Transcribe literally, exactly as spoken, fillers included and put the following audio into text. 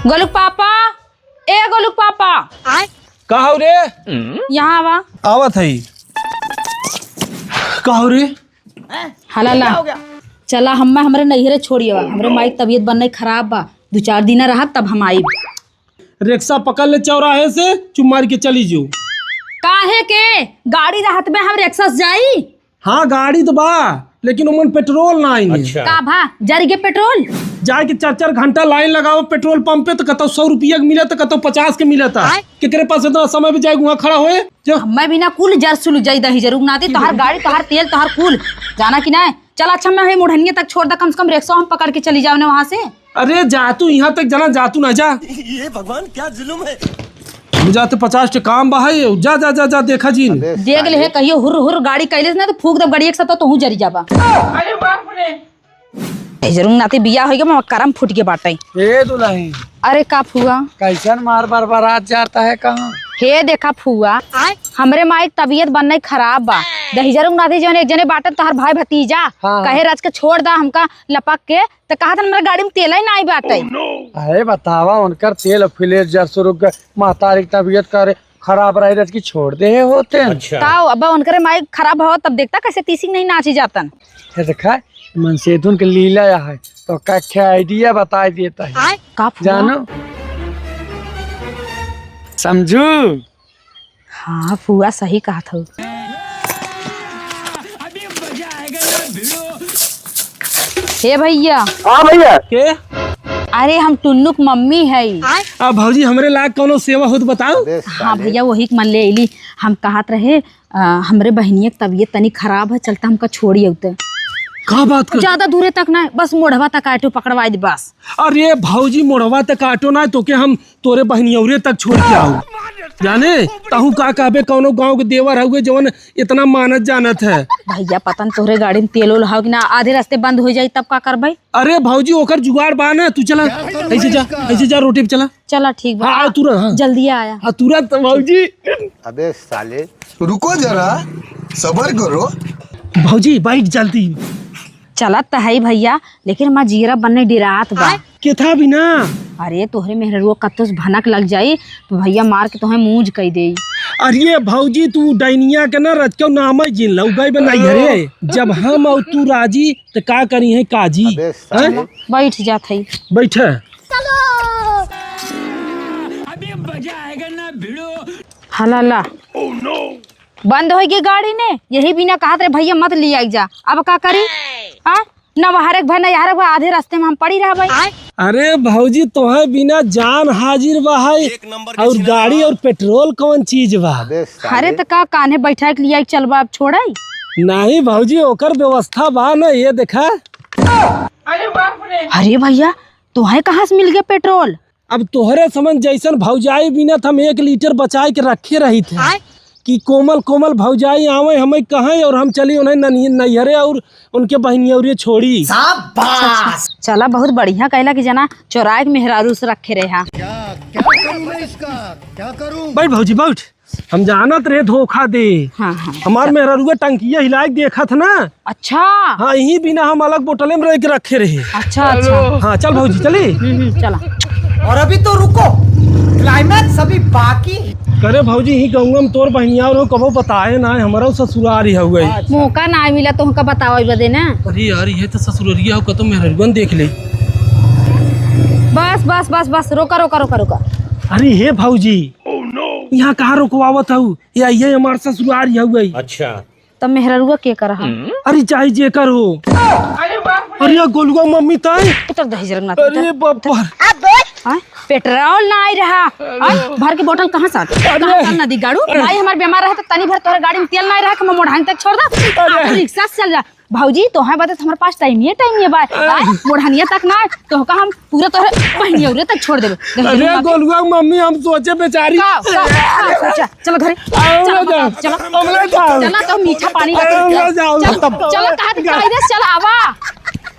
गोलू क पापा, ए गोलू क पापा। का हौ रे? यहाँ आवा। आवत हई। का हौ रे? हला ला। चला, हम्मे हमरे नैहरे छोड़िया। हमरे माई क तबियत बन्ने खराब बा, दू चार दिना रहब तब हम आइब। रिक्शा पकड़ ले चौराहे से, चुप मार के चली जो। काहे के? गाड़ी रहत में हम रिक्शा से जाई? हाँ, गाड़ी त बा, लेकिन ओमन पेट्रोल नाहीं है। अच्छा। का भा, जरि गे पेट्रोल? जाए के चार चार घंटा लाइन लगाओ पेट्रोल पंप पे, त कतौ सौ रुपया के मिलत, कतौ पचास के मिलत। आय। केकरे पास इतना समय भी जाए वहाँ खड़ा होए? जो हम्मे बिना कुल जर सुलु जाई दहिजरू क नाती, तोहार गाड़ी, तोहार तेल, तोहार कुल। जाना कि नाहीं? चल अच्छा, मैं हे मोढ़निया तक छोड़ दा, कम से कम रिक्शा हम पकड़ के चली जाओ ना वहाँ से। अरे जा तू, यहाँ तक जाना, जा तू ना जा। ये भगवान, क्या जुल्म है। हम जाते पचास ठे काम बा है, जा, जा, जा, जा, देखा जी। अबे देख ले, साले। कहियो हुर हुर गाड़ी कैले से ना तो फूंक देब गाड़ी एक साथ, तो तोहू जरी जाबा। अरे बाप रे। ए, जरूर नाते बियाह होइगा, मैं करम फूट के बाटे। ए दुल्हन। अरे का फुआ? कैसन मार बरबरात जाता है कहाँ? हे देखा फुआ, आय? हमरे माई क तबियत बन्ने खराब बा। दहिजरू क नाती जौन एक जने बाटे तोहार भाई भतीजा, हाँ। कहे रच के छोड़ दा हमका लपक के, त कहत हन, "हमरा गाड़ी में तेलइ नाई बाटइ।" अरे बतावा, उनकर तेल फिले जर शुरू के महतारी की तबीयत करे खराब रहे, रच के छोड़ देहे होतेन। अच्छा। ताऊ, अब उनकरे माई खराब हो, तब देखता कैसे तीसी नहीं नाची जातन। ये देखा, मनसेधुन के लीला या है, तो का क्या आइडिया बताई देता है। का फुआ? जानो? समझू? हाँ, फुआ सही कहत हौ। हे भइया। हाँ भइया। के? अरे, हम टुन्नू क मम्मी हई। आ, भौजी, हमरे लायक कौनो सेवा हो त बताओ। अबे हाँ साले। भइया, वही क मन ले अइली। हम कहत रहे, आ, हमरे बहिनिया क तबियत तनी खराब है, चलता हमका छोड़ी अउते। का बात कर? ज्यादा दूरे तक ना, बस मोढ़वा तक आटो पकड़वाई दे बस। अरे भौजी, मोढ़वा तक आटो ना, तोके हम तोरे बहिनियौरे तक छोड़ के आऊ। जाने, तहू का कहबे, कौनो गाँव के देवर हउए जवन इतना मानत जानत है। भइया, पता न तोहरे गाड़ी में तेल ओल हौ कि ना, आधे रास्ते बंद होइ जाई तब का करबे? अरे भौजी, ओकर जुगाड़ बा ना, तू चला, ऐसे जा, ऐसे जा, रोटी पे चला। चला ठीक बा। हाँ, आओ तुरंत, हाँ। जल्दी आया। हाँ, तुरंत भौजी। अबे साले। रुको जरा, सबर करो। भौजी, बैठ जल्दी। चलत त हई भइया, लेकिन हमार जियरा बन्ने डेरात बा। केथा बिना? अरे, तोहरे मेहररुआ कत्तो से भनक लग जाई, तो भइया मार के तोहे मूंज कई देई। अरे भौजी, तू डैनिया के ना रचकौ नाम है जिन लौ गई बे नैहरे। जब हम अउ तू राजी, त का करी है काजी? अबे साले। हैं? बैठ जात हई। बैठे। हला ला। बंद होइ गई गाड़ी ने, यही बिना कहत रहे, "भइया मत लियाई जा।" अब का करी? हाँ? न वहारे क भर, न यहारे क भर, आधे रास्ते में हम पड़ी रहबै। अरे भौजी, तोहे बिना जान हाजिर बा है, एक नंबर के अउर छिनरा। गाड़ी अउर पेट्रोल कौन चीज बा? अबे साले। अरे त का कान्हे बैठा के लियाई के चलबा, अब छोड़ाई? नहीं भौजी, ओकर व्यवस्था बा ना, ये देखा। अरे बाप रे। अरे भइया, तोहे कहाँ से मिल गया पेट्रोल? अब तोहरे समझ जैसन भौजाई बिना त हम एक लीटर बचाए के रखे रही थे। आय? कि कोमल कोमल भौजाई आवे हमें कहें और हम चली उन्हें ननी-, नैहरे और उनके बहिनियौरे छोड़ी। शाबाश। चला, बहुत बढ़िया कहला कि जना चोराए के मेहरारू से रखे रहे हा। क्या, क्या करूं मैं इसका? क्या करूं? बैठ भौजी, बैठ। हम जानत रहे धोखा दे। हाँ, हाँ, हमार चल। मेहरारुआ टंकिया हिलाए के देखत ना। अच्छा। हाँ, यही बिना हम अलग बोतले में रह के रखे रहे। अच्छा, अच्छा। हाँ, चल भौजी, चली। हम्म, हम्म, चला। और अभी तो रुको, climax अभी बाकी है। करे भौजी, ही गौवा में तोर बहिनिया रहो, कबो बताए ना, हमारा ससुरारी हउए। मौका ना मिला तो हमका बतावे बदे ना। अरे यार, ये तो ससुररिया हो, कतो मेहररुअन देख ले। बस, बस, बस, बस, रोका, रोका, रोका, रोका। अरे हे भौजी, यहाँ कहाँ रुकवावत हऊ? या ये हमार ससुरारी हउए। अच्छा। तब मेहररुआ के कर हा? अरे चाहे जेकर हो। अरे या गोलुआ मम्मी ताई। उतर दही जरक ना, अरे उतर। बाप रे। हाँ? पेट्रोल ना आई रहा। हाँ? भर के बोतल कहाँ साथ? अरे। कहाँ साथ ना दी गाड़ू? अरे। भाई हमार बीमार रहे तो तनी भर तोहरे गाड़ी में तेल ना आई रहा कि मैं मोढ़ानी तक छोड़ दा। अरे। आप रिक्शा से चल जा। भौजी, तोहे बदे त हमरे पास टाइम ये टाइम ये बा। अरे। आय, मोढ़निया तक ना, तोहका हम पूरा तोहरे बहिनियौरे तक छोड़ देबे। अरे, गोलुआ मम्मी, हम सोचे बेचारी। का, का, का सोचा? चलो घरे। हम चलो, ना जाओ। चलो। हम ना जाओ। चलो, तो मीठा पानी हम ना जाओ। चलो, चलो, कहा तो कायदे से चल आवा।